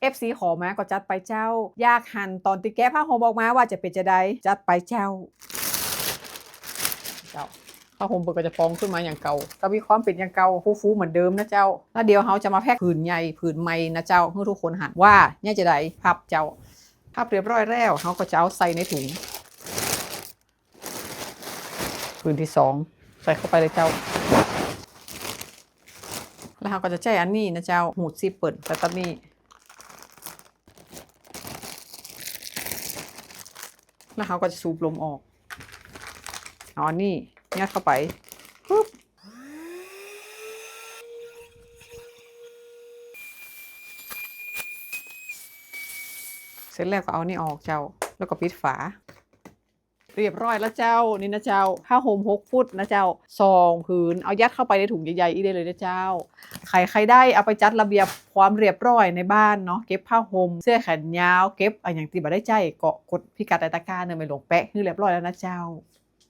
ເອັຟຊີຂໍມາກໍຈັດໄປເຈົ້າ. ຢາກຫັນຕອນທີ່ແກະຜ້າຫົ່ມອອກມາວ່າຈະເປັນຈັ່ງໃດ, ຈັດໄປເຈົ້າ. ເຈົ້າ ຜ້າຫົ່ມເພິ່ນກໍຈະປ່ອງຂຶ້ນມາຢ່າງເກົ່າ, ກໍມີຄວາມເປັນຢ່າງເກົ່າ, ຟູໆເໝືອນເດີມນະເຈົ້າ. ແລ້ວດຽວເຮົາຈະມາແພັກຜືນໃຫຍ່ຜືນໃໝ່ນະເຈົ້າ ໃຫ້ທຸກຄົນຫັນວ່າໃຫຍ່ຈັ່ງໃດ. ພັບເຈົ້າ, ພັບຮຽບຮ້ອຍແລ້ວ ເຮົາກໍຈະເອົາໃສ່ໃນຖົງ. ຜືນທີສອງ ໃສ່ເຂົ້າໄປເລີຍເຈົ້າ. ແລ້ວເຮົາກໍຈະໃຊ້ອັນນີ້ນະເຈົ້າ, ຮູດຊິບເປິ້ນໃສ່ຕາມນີ້. ແລ້ວເຮົາກໍຈະສູບລົມອອກ. ເອົາອັນນີ້ຍັດເຂົ້າໄປ. ປຶບ. ເສັດແລ້ວກໍເອົານີ້ອອກເຈົ້າ, ແລ້ວກໍປິດຝາ. ຮຽບຮ້ອຍແລ້ວເຈົ້າ. ນີ້ນະເຈົ້າ, ຜ້າຫົ່ມຫົກຟຸດນະເຈົ້າ, ສອງຜືນ, ເອົາຍັດເຂົ້າໄປໃນຖົງໃຫຍ່ໆອີກໄດ້ເລີຍນະເຈົ້າ. ໃຜໃຄໄດ້ເອົາໄປຈັດລະບຽບຄວາມຮຽບຮ້ອຍໃນບ້ານເນາະ, ເກັບຜ້າຫົ່ມ, ເສື້ອແຂນຍາວ, ເກັບອາຫຍັງທີ່ບໍ່ໄດ້ໃຊ້ ກໍກົດພິກັດໃນຕະກ້າເດີ, ແມ່ຫຼວງແປະໃຫ້ຮຽບຮ້ອຍແລ້ວນະເຈົ້າ.